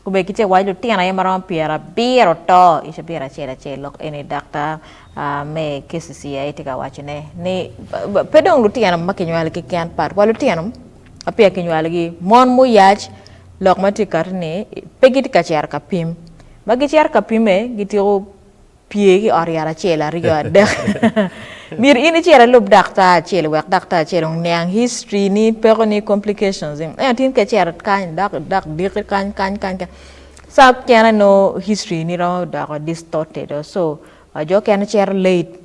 Kobedi ki ce waco lutino aye maromo pyerabiro to i cabit acel acel lok eni daktar me KCC aye tye ka waco ne ni pe dong lutino ma kinywalo keken pat wa lutino ma peya kinywalogi mon muyac lok ma tye kati ni pe gitye ka cito ka pim ma gicito ka pimme gityeko pye ki i ot yat acel aryo adek myero in icit ilub daktar acel wek daktar acel oniang history ni peko ni complications ni ento tin ka icito kany dok dok diki kany kany kany ca mukene nongo history ni romo doko distorted so jo okene cito late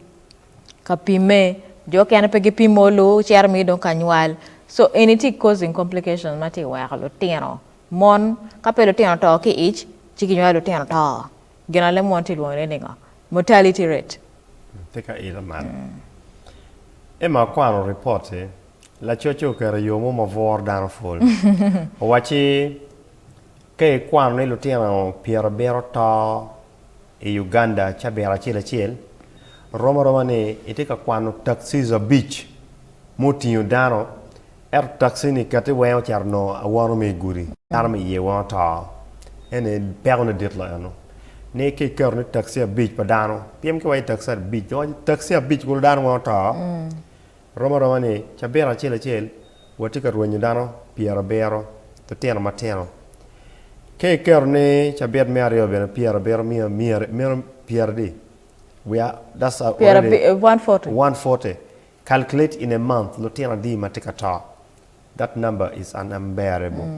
ka pimme jo okene pe gipimo lu cito mi dong ka nywal so eni tye causing complications ma tye ka weko lutino mon ka pe lutino oto ki ic ci ginywalo lutino to. Gin ale mon tye lwongo ne ni ngo? Mortality rate. Tye ka ilo malo. Emma akwano report-ti, lacoc-ci oketo i yo mo ma bwuro dano pol. Owacci ka ikwano ni lutino pyerabiro to i Uganda cabit acel acel, rom aroma ni itye ka kwano taxis abic mutingo dano Ento taxi-ni kati weng ocito onongo awono me i gudi, dano me iye weng oto. Eni pekone dit loyo eno. Ni ka iketo ni taxi abic pa dano, pien ki waco taxi abic, dong waco taxi abic kulu dano weng oto, rom aroma ni cabit acel acel watye ka rwenyo dano pyerabiro, lutino matino. Ka iketo ni cabit me aryo bene pyerabiro miya meno pyeradi? We are, that's already 140. Calculate in a month lutino adi ma tye ka to? That number is unbearable.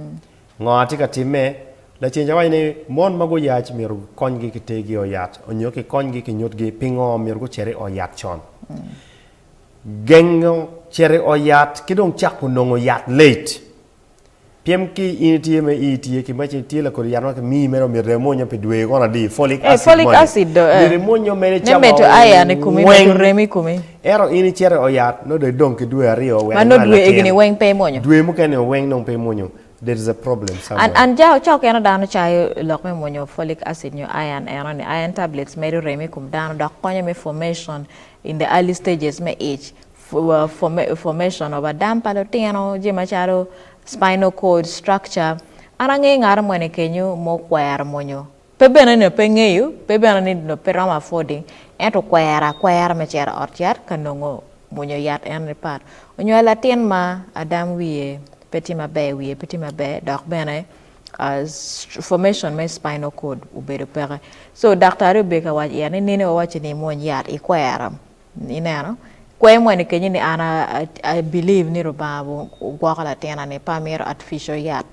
Ngo atye ka timme? Lacen ca waco ni mon ma guyac myero gikonygi ki tergi i ot yat onyo kikonygi ki nyutgi pingo myero gucit i ot yat con. Gengo cito i ot yat ki dong cako nongo yat late. Pien ki in itye me ii tye ki maci tye lakodi yat ma kimiyi mere omyero dong imwonyo pi dwe kono adi folic Eh, acid folic moni acid do, eh. myero imwonyo mere Me cawa medo iron i komi, medo weng rem i komi. ento in icito i ot yat nongo dong idong ki dwe aryo wek Ma nongo inywal dwe latin egini weng pe imwonyo. dwe mukene weng dong pe imwonyo there is a problem An, somewhere. an ja ca okene dano cayo lok me mwonyo folic acid nyo iron eno ni iron tablets medo rem i kom dano dok konyo me formation in the early stages me ic formation of adam pa lutino, jami macalo spinal cord structure. An angeyo ngat moni kenyo ma okwero mwonyo, pe bene ni pe ngeyo, pe bene ni pe romo affording, ento okwero akwera me cito i ot yat ka nongo mwonyo yat enoni pat. Onyo latin ma adam wiye pe tye maber, wiye pe tye maber dok bene formation me spinal cord obedo peke. So daktari obedo ka waco iye ni nene wawaco ni imwony yat ikwero. Ineno? Kwer moni kenyo ni an I believe ni Rubanga ogwoko latina ni pe amito artificial yat.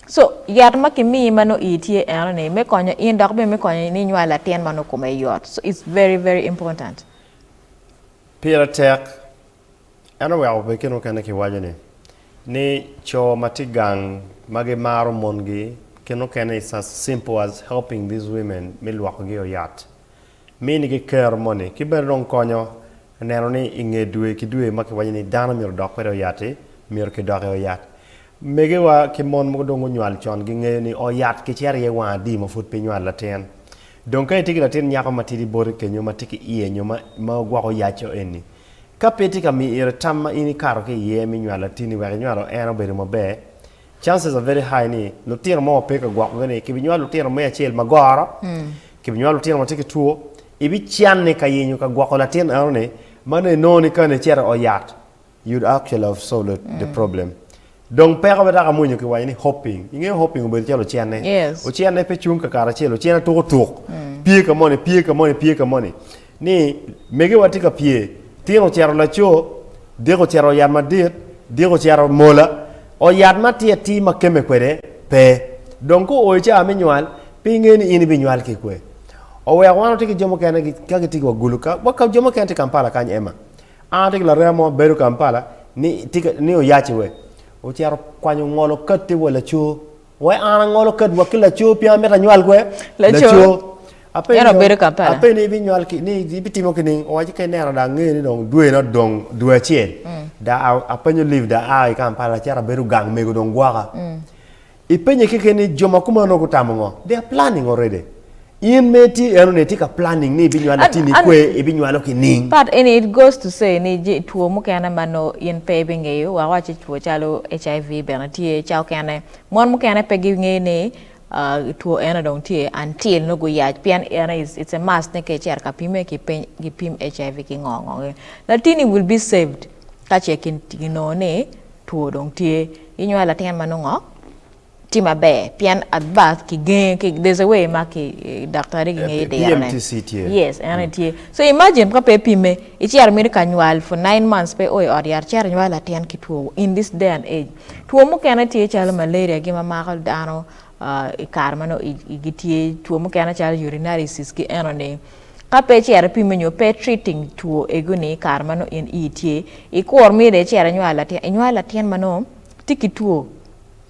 So yat ma kimiyi ma nongo iyi tye eno ni me konyo in dok bene me konyo ni inywal latin ma nongo kome yot. So it's very very important. Pire tek, en oweko bene kine mukene kiwaco ni, ni co ma tye gang ma gimaro mongi kine mukene it's as simple as helping these women me lwokogi o yat. Minigi kero moni ki bene dong konyo neno ni i nge dwe ki dwe ma kiwaco ni dano myero odok kwede i oyat-ti, myero kidok i oyat. Megiwa ki mon mogo dong gunywal con gingeyo ni oyat kicito iye wang adi ma pud pe inywalo latin. Dong ka itye ki latin nyako matidi boti kenyo ma tye ki iye nyo ma ogwoko yaco eni, ka pe itye ka miyo ire tam ma in ikato ki iye me nywalo latinni wek inywalo en obedo maber, Chances are very high ni lutino mo ma pe ka gwokogi ni kibinywalo lutino me acel ma goro, kibinywalo lutino ma tye ki two, ibicanne ka yenyo ka gwoko latin eno ni ma nongo inongo ni kane icito i ot yat you'd actually have solved the problem. Dong peko ma dako amwonyo kiwaco ni hopping. Ingeyo hopping obedo calo ocenne. Yes. Ocenne pe cung kakare acel, ocenne tuko tuk. Pye ka moni, pye ka moni, pye ka moni. Ni megiwa tye ka pye, tin ocito laco, diko ocito oyat madit, diko ocito mola, oyat ma tye atir ma kemme kwede pe. Dong ka oo i cawa me nywal, pe ingeyo ni in ibinywal ki kwe. Oweko wan watye ki jo mukene ka gitye wa Gulu ka, wa ka jo mukene tye Kampala kany Emma. An atye ki larema mo bedo Kampala ni tye ka ni oyaci we. Ocito kwanyo ngolo katti wa laco. Wai an angolo kedwa ki laco pien amito anywal kwe Laco. Apenyo En obedo Kampala. Apenyo ni ibinywal ki ni ibitimo ki ning owaco ka ineno dong angeyo ni dong dwena odong dwe acel da apenyo leave da aa i Kampala acito abedo gang mego dong gwoka. Ipenye keken ni jo ma kumeno gutamo ngo? They are planning already. In ma itye eno ni itye ka planning ni ibinywalo latinni kwe ibinywalo ki ning? But eni it goes to say ni two mukene ma nongo in pe ibingeyo wek wacci two calo HIV bene tye ca okene mon mukene pe gingeyo ni. two eno dong tye until nongo guyac pien en it's a must ni ka icito ka pime kipim HIV ki ngo ngo latini will be saved ka ce kinongo ni two dong tye inywalo latin ma nongo tye maber pien at birth kigenge there's a way ma daktari gingeyo dirone PMTC tye. Yes en aye tye so imagine ka pe ipime icito mito ka nywal for nine months pe o i ot yat icito inywalo latin ki two in this day and age. Two mukene tye calo malaria gi ma mako dano i kare ma nongo igi tye two mukene calo urinalysis ki eno ni ka pe icito ipime nyo pe treating two ego ni i kare ma nongo in iyi tye ikur mito icito inywalo latin inywalo latin ma nongo tye ki two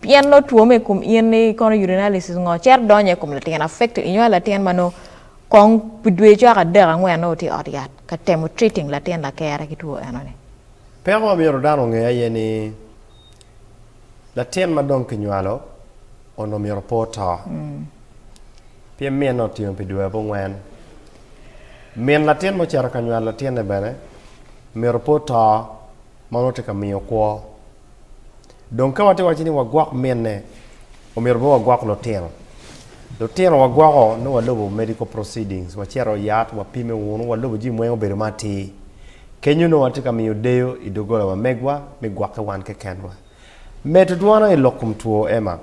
Pien nongo two me kom in ni kono urinalysis ngo cito donyo i kom latin affect inywalo latin ma nongo kong pi dwe cwak adek angwen nongo tye i ot yat ka temo treating latin lakere ki two eno ni. Peko ma myero dano onge aye ni latin ma dong kinywalo onongo myero pe oto pien minne otingo pi dwe abongwen. Min latin ma ocito ka nywalo latinne bene myero pe oto ma nongo tye ka miyo kwo. Dong ka watye waco ni wagwok minne, omyero bene wagwok lutino. Lutino wagwoko nongo walubo medical proceedings, wacito i yat, wapime wunu, walubo jami weng obedo ma atir. Kenyo nongo watye ka miyo deyo i doggola wa megwa me gwokke wan kekenwa. Medo dwona i lok kom two Emma.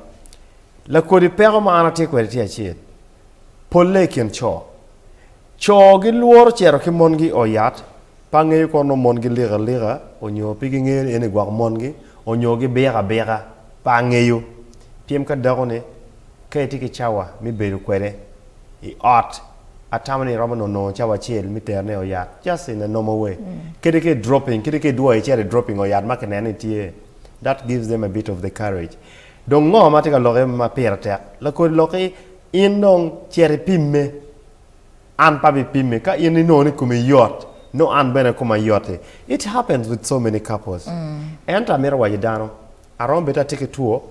Lakodi peko ma an atye kwede tye acel, polle i kin co. Co gilworo cito ki mongi i ot yat Pe angeyo kono nongo mon gilik alika onyo pe gingeyo ni eni gwoko mongi onyo gibiko abika, pe angeyo. Pyem ka dako-ni ka itye ki cawa me bedo kwede i ot, atamo ni iromo nongo cawa acel me terone i ot yat just in a normal way. Kadi ka i dropping, kadi ka idwoyo icito i dropping ot yat ma kineno ni tye, that gives them a bit of the courage. Dong ngo ma atye ka lok iye ma pire tek? Lakodi lok-ki in dong cit ipimme. An pe abipimi ka in inongo ni komi yot, nongo an bene koma yot-ti. It happens with so many couples. Ento amito waco dano, aromo bed atye ki two,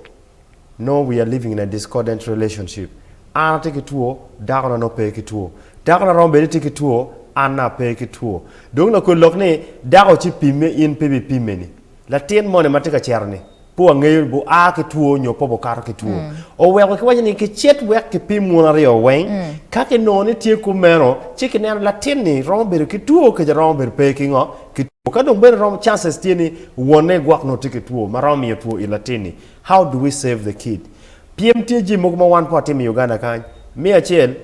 nongo we are living in a discordant relationship. An atye ki two, dakona nongo pe ki two. Dakona romo bed ni tye ki two, an nongo ape ki two. Dong lakwe lok ni dako ci pimme in pe ibipimme-ni. Latin moni ma tye ka cito-ni, pe wangeyo ni gua ki two nyo pe gukato ki two. Oweko kiwaco ni kicit wek kipim wun aryo weng, ka kinongo ni tye kumeno, ci kineno latin-ni romo bedo ki two kece romo bedo pe ki ngo? Ki two. Ka dong bene romo chances tye ni wonne gwok nongo tye ki two ma romo miyo two i latin-ni. How do we save the kid? Pyem tye jami mogo ma wan pe watimo i Uganda kany. Me acel,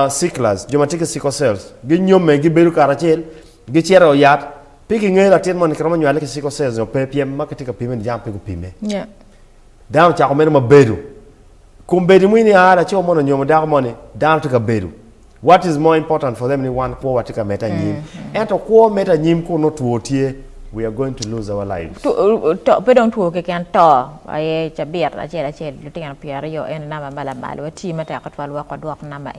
Sicklers, jo ma tye ki sickle cells, ginyomme, gibedo karacel, gicito i ot yat, pe kingeyo latin moni kiromo nywale ki sickle cells nyo pe pien ma kitye ka pime ni jang pe gupime. Dano ocako meno ma bedo. Kombeddi mo ni aa laco moni onyomo dako moni, dano tye ka bedo. What is more important for them ni wan kwo wa tye ka medde anyim. Ento kwo medde anyim kun nongo two tye, we are going to lose our lives. Pe dong two keken, to aye cabit acel acel lutino pyeraryo eni namba ma lamal. Wati matek tutwal wek wadwok namba.